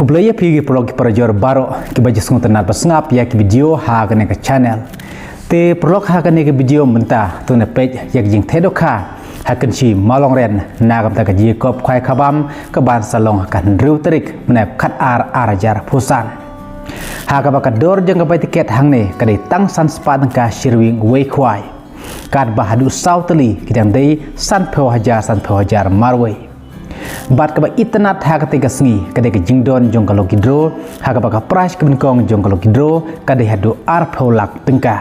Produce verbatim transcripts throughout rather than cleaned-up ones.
Khublei ïa phi ki paralok ki parajor baroh kiba ju sngewtynnat ba sngap ïa ki video ha kane ka channel. Te paralok, ha kane ka video mynta to ngin peit ïa ka jingtheh dohkha ha Kynshi Mawlangren na ka bynta ka jingïakob khwai khabam kaban sa long ha ka hynriew tarik mynta u Khatar ar hajar arphew san. Ha kaba ka dor jong ka bai tiket hangne ka dei tang san spah tyngka shi rwing uwei khwai. Katba haduh saw tylli ki dang dei sanphew hajar, sanphew hajar marwei. Bad kaba itynnat ha katei ka sngi ka dei ka jingdon jong ka lucky draw, ha kaba ka prize kaba nyngkong jong ka lucky draw ka dei haduh arphew lak tyngka.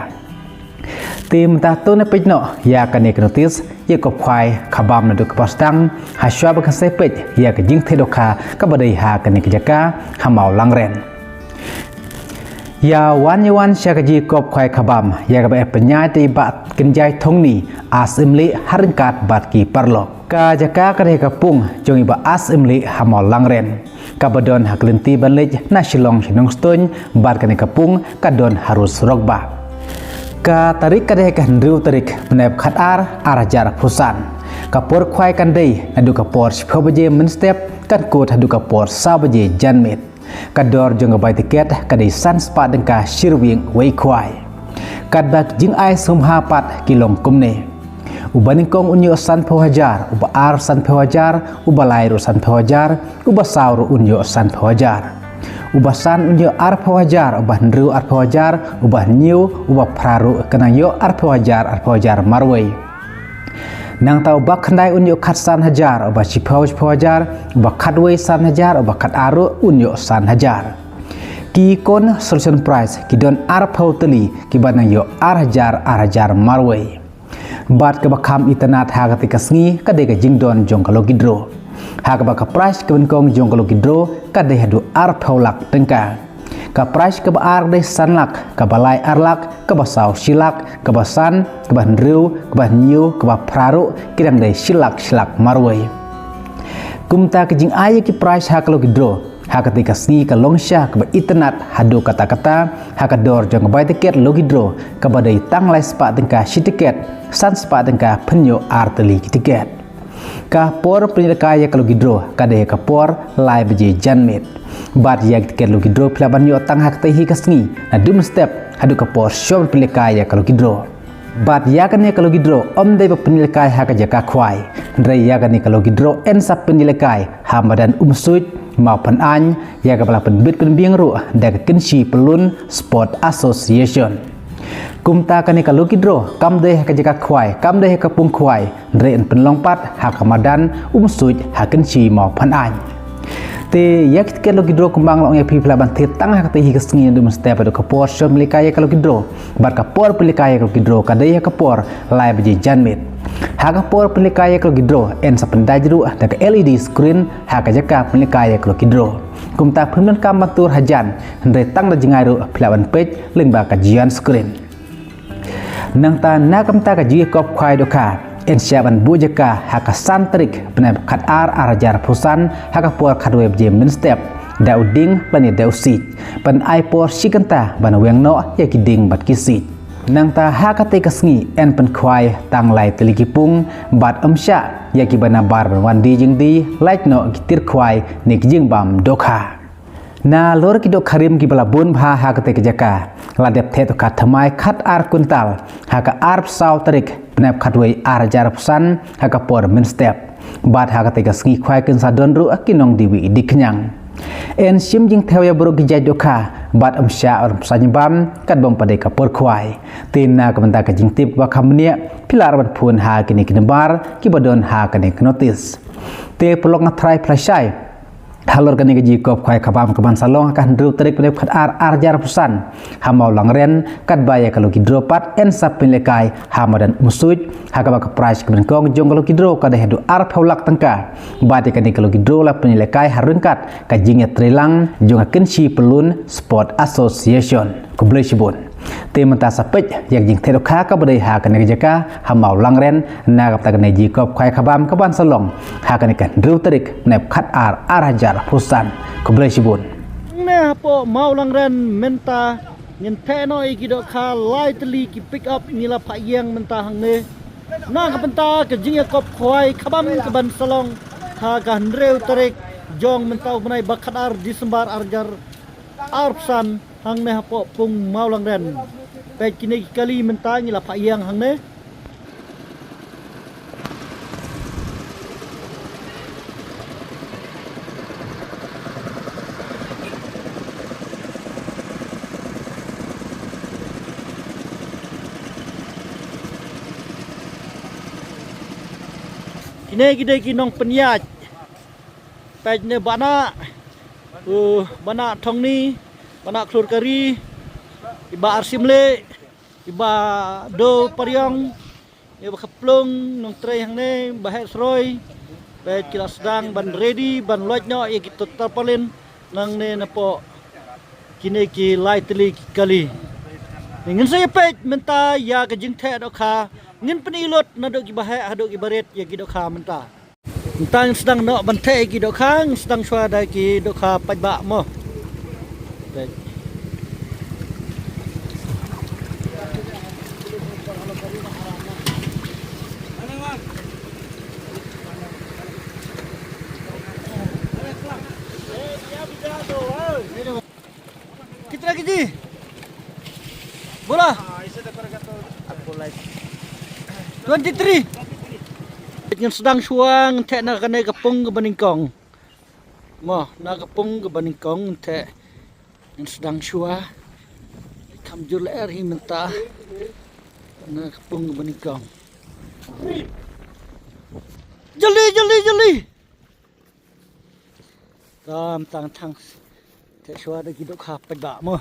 Te mynta to ngin peit noh ïa kane ka notice ïakob khwai khabam naduh ka por sdang, ha shuwa ba ngin sa peit ïa ka jingtheh dohkha kaba dei ha kane ka jaka ha Mawlangren. Ïa wan ïa wan sha ka jingïakob khwai khabam ïa kaba pynïaid da i Bah Kynjai Thongni, As Imlieh, ha ryngkat bad ki paralok. Ka jaka ka dei ka pung jong i Bah As Imlieh ha Mawlangren, kaba don ha ka lynti ban leit na Shillong sha Nongstoiñ, bad kane ka pung ka don ha Road Surok Bah. Ka tarik ka dei ka hynriew tarik mynta u Khatar ar hajar arphew san. Ka por khwai kan dei naduh ka por shiphew baje mynstep, kan kut haduh ka por saw baje janmiet. Ka dor jong ka bai tiket ka dei san spah tyngka shi rwing uwei khwai. Katba ki jingai sngewbha pat ki long kumne: uba nyngkong un ïoh sanphew hajar, uba ar sanphew hajar, uba lai ruh sanphew hajar, uba saw ruh un ïoh sanphew hajar. Uba san un ïoh arphew hajar, uba hynriew arphew hajar, uba hynñiew, uba phra ruh kan nang ïoh arphew hajar, arphew hajar marwei. Nangta uba khyndai un ïoh khatsan hajar, uba shiphew shiphew hajar, uba khatwei san hajar, uba khatar ruh un ïoh san hajar. Ki consolation prize ki don arphew tylli kiba nang ïoh ar hajar, ar hajar marwei. Bad kaba kham itynnat ha katei ka sngi ka dei ka jingdon jong ka lucky draw, ha kaba ka prize kaba nyngkong jong ka lucky draw ka dei haduh arphew lak tyngka. Ka prize kaba ar dei san lak, kaba lai ar lak, kaba saw shi lak, kaba san, kaba hynriew, kaba hynñiew, kaba phra ruh ki dang dei shi lak, shi lak marwei. Kumta ka jingai ïa ki prize ha ka lucky draw ha katei ka sngi ka long shisha kaba itynnat haduh katta katta, ha ka dor jong ka bai tiket lucky draw kaba dei tang lai spah tyngka shi tiket, san spah tyngka phin ïoh ar tylli ki tiket. Ka por pynïalehkai ïa ka lucky draw ka dei ha ka por lai baje janmiet. Bad ïa ki tiket lucky draw phi lah ban ïoh tang ha katei hi ka sngi naduh mynstep haduh ka por shwa ban pynïalehkai ïa ka lucky draw. Bad ïa kane ka lucky draw ym dei ba pynïalehkai ha ka jaka khwai, hynrei ïa kane ka lucky draw yn sa pynïalehkai ha madan Umsuid, Mawphanaiñ, ïa kaba la pynbit pynbiang ruh da ka Kynshi Pyllun Sport Association. Kumta kane ka lucky draw kam dei ha ka jaka khwai, kam dei ha ka pung khwai, hynrei yn pynlong pat ha ka madan Umsuid ha Kynshi Mawphanaiñ. Te ïa ki tiket lucky draw kumba nga la ong ïa phi, phi lah ban thied tang ha katei hi ka sngi naduh mynstep haduh ka por shwa ban pynïalehkai ïa ka lucky draw. Bad ka por pynïalehkai ïa ka lucky draw ka dei ha ka por lai baje janmiet. Ha ka por pynïalehkai ïa ka lucky draw yn sa pyndait ruh da ka L E D screen ha ka jaka pynïalehkai ïa ka lucky draw. Kumta phim donkam ban tur hajan, hynrei tang da jngai ruh phi lah ban peit lyngba ka giant screen. Nangta na ka bynta ka jingïakob khwai dohkha yn shah ban buh jaka ha ka san tarik mynta u Khatar ar hajar arphew san ha ka por khatwei baje mynstep da u dieng lane da u siej, ban ai por shi kynta ban weng noh ïa ki dieng bad ki siej. Nangta ha katei ka sngi yn pynkhwai tang lai tylli ki pung, bad ym shah ïa kiba nabar ban wan die jingdie lait noh ki tiar khwai ne ki jingbam dohkha. Nalor ki dohkha rim kiba la bun bha ha katei ka jaka, la dep theh dohkha thymmai khatar kwintal ha ka arphew saw tarik mynta u khatwei ar hajar arphew san ha ka por mynstep. Bad ha katei ka sngi khwai kin sa don ruh ki nongdie wieh die khñiang. Yn shim jingthew ïa baroh ki jait dohkha bad ym shah ban pynshai bam katba ym pat dei ka por khwai. Te na ka bynta ka jingtip ba kham bniah, phi lah ruh ban phone ha kine ki nambar kiba don ha kane ka notice. Te paralok, nga tharai phi la shai halor kane ka jingïakob khwai khabam kaban sa long ha ka hynriew tarik mynta u khatar ar hajar arphew san ha Mawlangren, katba ïa ka lucky draw pat yn sa pynïalehkai ha madan Umsuid, ha kaba ka prize kaba nyngkong jong ka lucky draw ka dei haduh arphew lak tyngka. Bad ïa kane ka lucky draw la pynïalehkai ha ryngkat ka jingïatreilang jong ka Kynshi Pyllun Sport Association. Khublei shibun. Te mynta sa peit ïa ka jingtheh dohkha kaba dei ha kane ka jaka ha Mawlangren na ka bynta kane ka jingïakob khwai khabam kaban sa long ha kane ka hynriew tarik mynta u khatar ar hajar arphew san. Khublei shibun. Ne hapoh Mawlangren mynta ngin theh noh ïa ki dohkha lai tylli ki pick up ngi la phah ïeng mynta hangne na ka bynta ka jingïakob khwai khabam kaban sa long ha ka hynriew tarik jong mynta u bnai ba khatar December arjar arphew san hangne hapoh Pung Mawlangren. Peit kine ki kali mynta ngi la phah ïeng hangne. Kine ki dei ki nongpynïaid. Peit ne bana, uh, bana Thongni, bana Khlur Kari, i Bah Arsimle, i Bah Do Pariong, i Bah Khaplung, nongtrei hangne, Bah Heh Sroi. Peit ki la sdang ban ready, ban loit noh ïa ki to tarpaulin nangne napoh kine ki lai tylli ki kali. Ngin sa ïa peit mynta ïa ka jingtheh dohkha, ngin pyni lut naduh ki baheh haduh ki barit ïa ki dohkha mynta. Mynta ngin sdang noh ban theh ïa ki dohkha, ngin sdang shuwa da ki dohkha paidbah mo. Peit. कितना केजी? Bola. Twenty three. Ngin sdang shuwa ngin theh na kane ka pung kaba nyngkong. Mo, na ka pung kaba nyngkong ngin theh. Ngin sdang shuwa. Kham jur lyer hi mynta. Na ka pung kaba nyngkong. Jali, jali, jali. Tam tang tang. Theh shuwa da ki dohkha paidbah mo.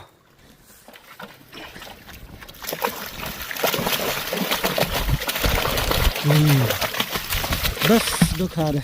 Hmm. Bas dohkha de.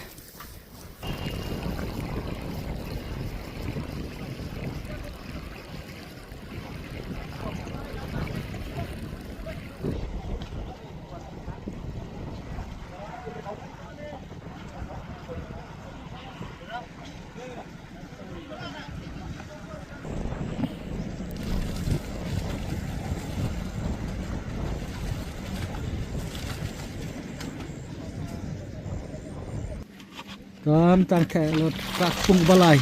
Kam tang theh lut ka pung balai.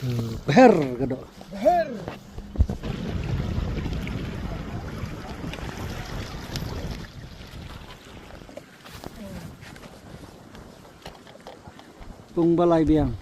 Eh, beher ka doh. Pung balai biang.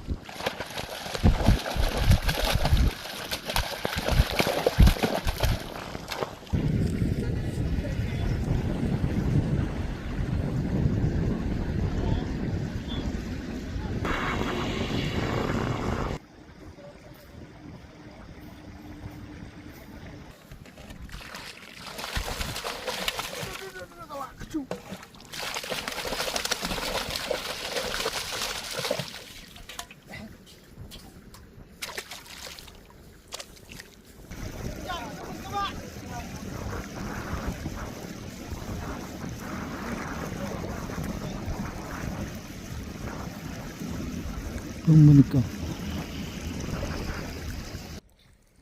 Pung mynta.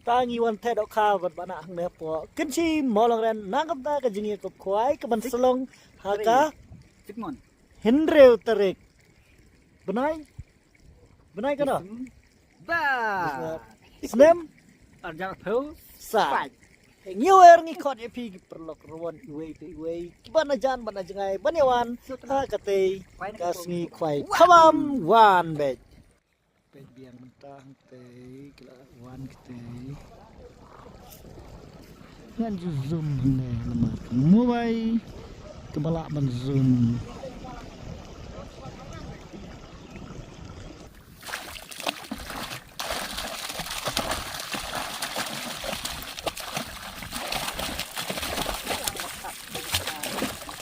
Ta ngi wan theh dohkha bad bana hangne hapoh Kynshi Mawlangren, nangkata ka jingïakop khwai kaban sa long ha ka hynriew tarik. Bnai? Bnai kano? Ba. Snem? Arjar phew. Sa. Ngi wer ngi khot ïa phi ki paralok ruh wan iwei pa iwei. Kiba na jan ba na jngai ban ïa wan ha katei ka sngi khwai. Khamtam wan beit. Peit biang mynta hangtei ki la wan kitei. Ngan ju zoom hangne namar ka mobile kaba lah ban zoom.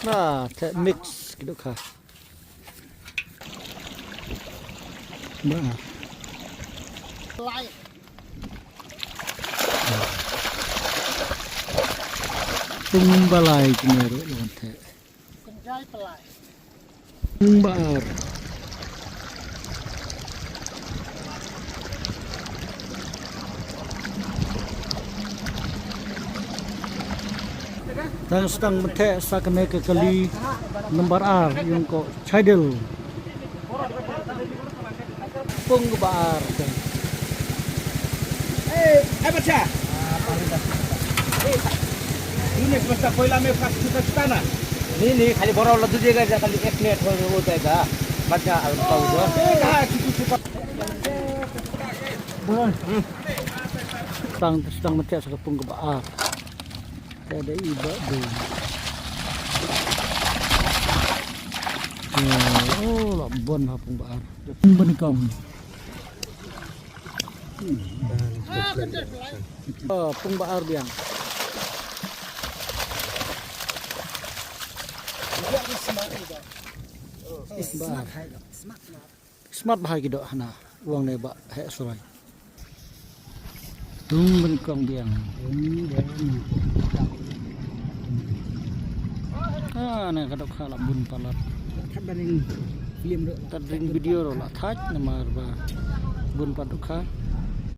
Na, theh mix ki dohkha. Ba. Pung balai kine ruh long theh. Pung ba ar. Tang sdang mynta sa kane ka kali number ar yung ko Chaidil. Pung ba ar. ए, ए बच्चा। तूने समझता पहिला में फर्स्ट कितना चुकाना? नहीं, नहीं, खाली बड़ा वाला दीजिएगा, खाली एक मिनट हो, हो जाएगा। बच्चा, अब बताओ उधर। ए, कहाँ है? चुप, चुप, चुप। Tang sdang mynta sa ka pung ba ar. Kada iba dei. Oh, la bun ha pung ba ar. Bun kong. Oh, pung ba ar biang. Ba ar. Smart bha ki doh hana, wang ne ba heh surai. Tung bun kong biang. Ah, ne ka dohkha la bun palat. Tad ring video ruh la thait namar ba bun pat dohkha.